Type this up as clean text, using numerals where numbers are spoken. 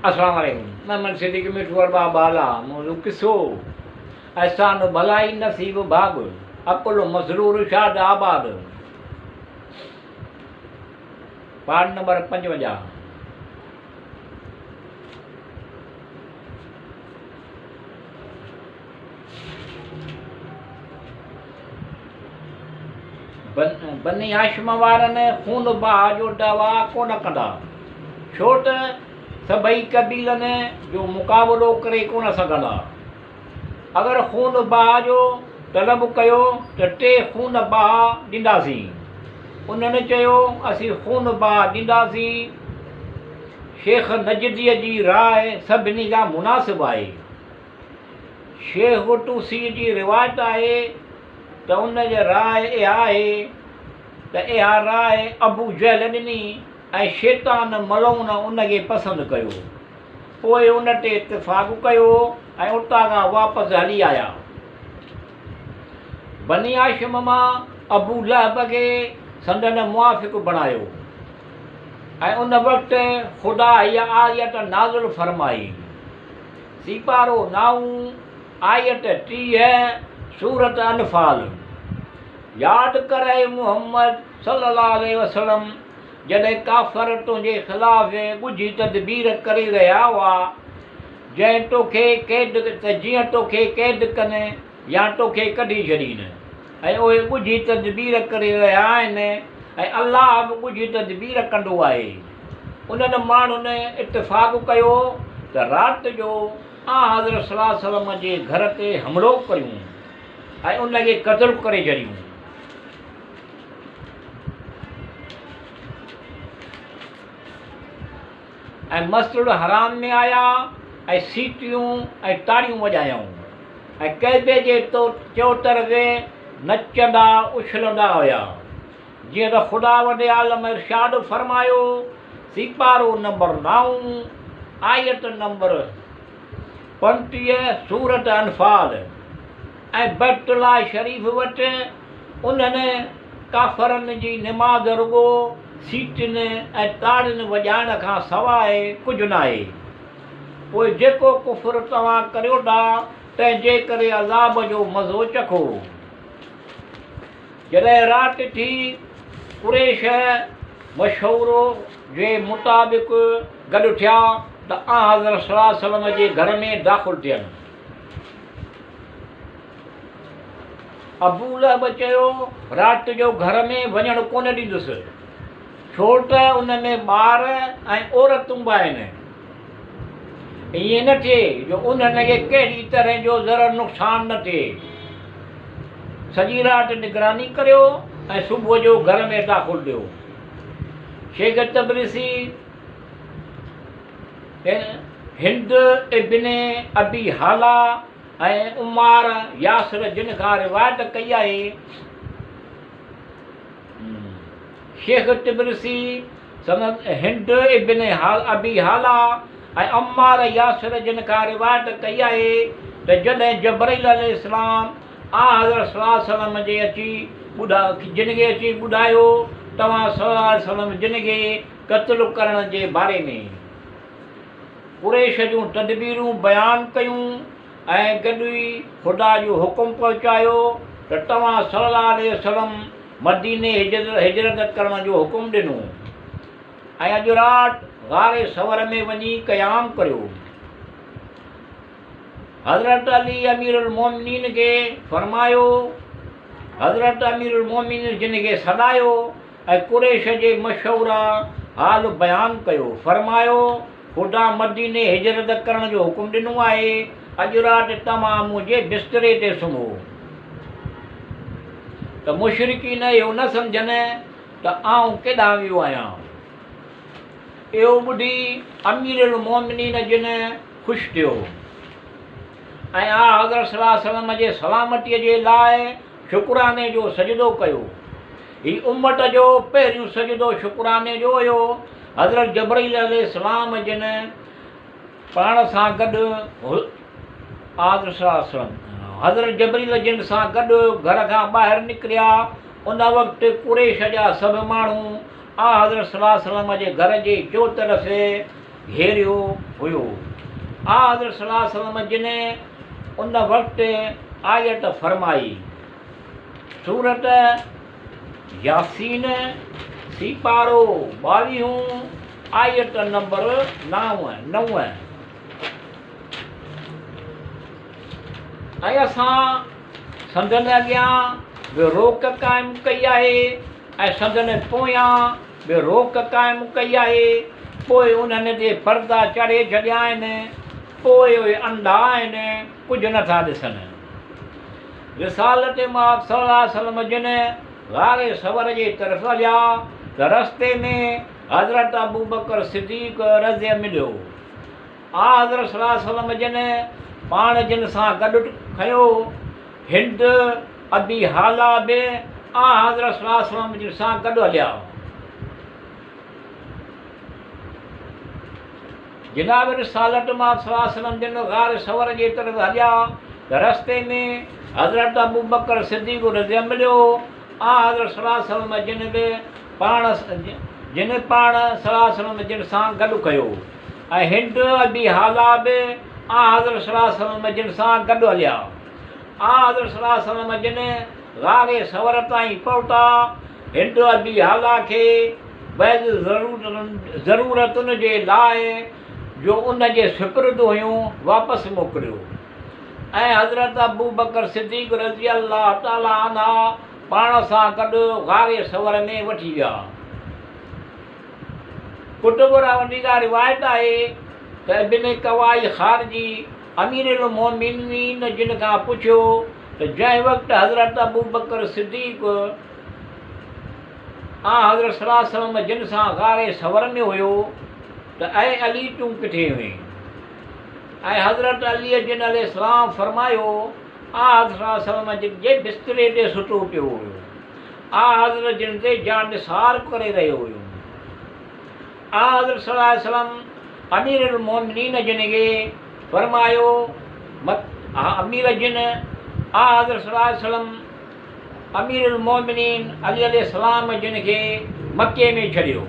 السلام عليڪم محمد صديق مٺو ارباب بالا موضوع قصو احسان ڀلائي نصيب ڀاڳ عقل مسرور شاد آباد پارٽ نمبر 55. بني هاشم وارن خون باهه جو دعويٰ ڪونه ڪندا، ڇو ته سڀئي قبيلن جو مقابلو ڪري ڪونه سگهندا. اگر خون باهه جو طلب ڪيو ته ٽي خون باهه ڏينداسين. انهن چيو، اسين خون باهه ڏينداسين. شيخ نجديء جي راء سڀني کان مناسب آهي. شيخ طوسيء جي روايت آهي ته ان جي راء اها آهي ته اها راء ابو جهل ڏني ۽ شيطان ملعون ان کي پسند ڪيو. پوء ان تي اتفاق ڪيو ۽ اتان کان واپس هلي آيا. بني هاشم مان ابو لهب کي سندن موافق بڻايو ۽ ان وقت خدا هيء آيت نازل فرمائي. سيپارو نائون، آيت 30، سورة انفال. ياد ڪر اي محمد صلّي الله عليه وسلّم جڏهن ڪافر تنهنجي خلاف ڳجهي تدبير ڪري رهيا هئا، جنهن توکي قيد ته جيئن توکي قيد ڪن يا توکي ڪڍي ڇڏين ۽ اهي ڳجهي تدبير ڪري رهيا آهن ۽ الله به ڳجهي تدبير ڪندو آهي. انهن ماڻهن اتفاق ڪيو ته رات جو آنحضرت صلي الله عليه وسلم جي گهر تي حملو ڪريون ۽ ان کي قتل ڪري ڇڏيون. ۽ مسجد الحرام ۾ آيا ۽ سيٽيون ۽ تاڙيون وڄايائون ۽ ڪعبي جي چؤطرف نچندا اڇلندا هيا. جيئن ته خداوند عالم ارشاد فرمايو، سيپارو نمبر نائون، آيت نمبر 35 سورة انفال، ۽ بيت الله شريف وٽ انهن ڪافرن جي نماز رڳو سيٽين ۽ تاڙين وڄائڻ کان سواء ڪجهه ناهي. پوء جيڪو ڪفر توهان ڪريو ٿا، تنهن جي ڪري عذاب جو مزو چکو. جڏهن رات ٿي، قريش مشورو جي مطابق گڏ ٿيا ته آنحضرت صلي الله عليه وسلم جي گهر ۾ داخل ٿين. ابولهب چيو، رات جو گهر ۾ وڃڻ ڪونه ڏيندس، ڇو ته ان ۾ ٻار ۽ عورتون به آهن. ائين نه ٿئي جو انهن کي ڪهڙي طرح جو ضرر نقصان نه ٿئي. سڄي رات نگراني ڪريو ۽ صبح جو گهر ۾ داخل ٿيو. شيخ طبرسي هند ابن ابي هاله ۽ عمار ياسر جن کان روايت ڪئي آهي. شيخ طبرسي سندس هند ابن ابي هاله ۽ عمار ياسر جن کان روايت ڪئي آهي ته جڏهن جبرئيل عليه السلام آنحضرت صلي الله عليه وسلم جي اچي جن کي اچي ٻڌايو توهان صلي الله عليه وسلم جن کي قتل ڪرڻ جي باري ۾ قريش جون تدبيرون بيان ڪيون ۽ گڏ ئي خدا جو حڪم پهچايو ته توهان صلي الله عليه وسلم مديني هجرت ڪرڻ جو حڪم ڏنو ۽ اڄ رات غار ثور ۾ وڃي قيام ڪريو. حضرت علي امير المومنين کي فرمايو، حضرت امير المومنين جن کي سڏايو ۽ قريش جي مشهوره حال بيان ڪيو، فرمايو، خدا مديني هجرت ڪرڻ جو حڪم ڏنو آهي، اڄ رات توهان منهنجي بستري تي سمهو. ته مشرڪين اهو نه سمجهن ته آئون ڪيڏانهن ويو آهيان. اهو ٻڌي امير المومنين جن خوش ٿيو ۽ آنحضرت صلي الله عليه وسلم جي سلامتيء جي لاء شڪراني جو سجدو ڪيو. هي امت جو پهريون سجدو شڪراني جو هيو. حضرت جبرئيل عليه السلام جن پاڻ سان گڏ حضرت جبرئيل جن سان گڏ گهر کان ٻاهر نڪريا. ان وقت قريش جا سڀ ماڻهو آنحضرت صلي الله عليه وسلم جي گهر جي چوطرف گهيريو هيو. آنحضرت صلي الله عليه وسلم جن ان وقت آيت فرمائي. سورة ياسين سيپارو ٻاويهون آيت نمبر 9. ۽ اسان سندن اڳيان به روڪ قائم ڪئي آهي ۽ سندن پويان به روڪ قائم ڪئي آهي، پوء انهن تي پردا چاڙهي ڇڏيا آهن، پوء اهي انڌا آهن، ڪجهه نه ٿا ڏسن. رسالت مآب صلي الله عليه وسلم جن غار ثور جي طرف هليا ته رستي ۾ حضرت ابوبڪر صديق رضه مليو. آنحضرت صلي الله عليه وسلم جن پاڻ جن سان گڏ کنيو. هند ابي هاله به آنحضرت صلي الله عليه وسلم جن سان گڏ هليا. جناب رسالت مآب صلي الله عليه وسلم جن غار ثور جي طرف هليا ته رستي ۾ حضرت ابوبڪر صديق رضه مليو. آنحضرت صلي الله عليه وسلم جن به پاڻ جن پاڻ صلي الله عليه وسلم جن سان گڏ ڪيو. ۽ هند ابي هاله به آنحضرت صلي الله عليه وسلم جن سان گڏ هليا. آنحضرت صلي الله عليه وسلم جن غار ثور تائين پهتا. هند ابي هاله کي بعض ضرورتن جي لاء جو ان جي سپرد هيون واپس موڪليو ۽ حضرت ابوبڪر صديق رضي الله تعالٰي عنه پاڻ سان گڏ غار ثور ۾ وٺي ويا. ڪتب راوندي جا روايت آهي ته ابن قوائي خارجي امير المومنين جن کان پڇيو ته جنهن وقت حضرت ابوبڪر صديق آنحضرت صلي الله عليه وسلم جن سان غار ثور ۾ هيو ته اي علي تون ڪٿي هئين؟ ۽ حضرت علي جن عليه السلام فرمايو آنحضرت صلي الله عليه وسلم جن جي بستري تي ستو پيو هيو. آنحضرت جن تي جان نثار ڪري رهيو هيو. آنحضرت صلي الله عليه وسلم امير المومنين جن کي فرمايو، امير جن آنحضرت صلي الله عليه وسلم امير المومنين علي عليه السلام جن کي مڪي ۾ ڇڏيو.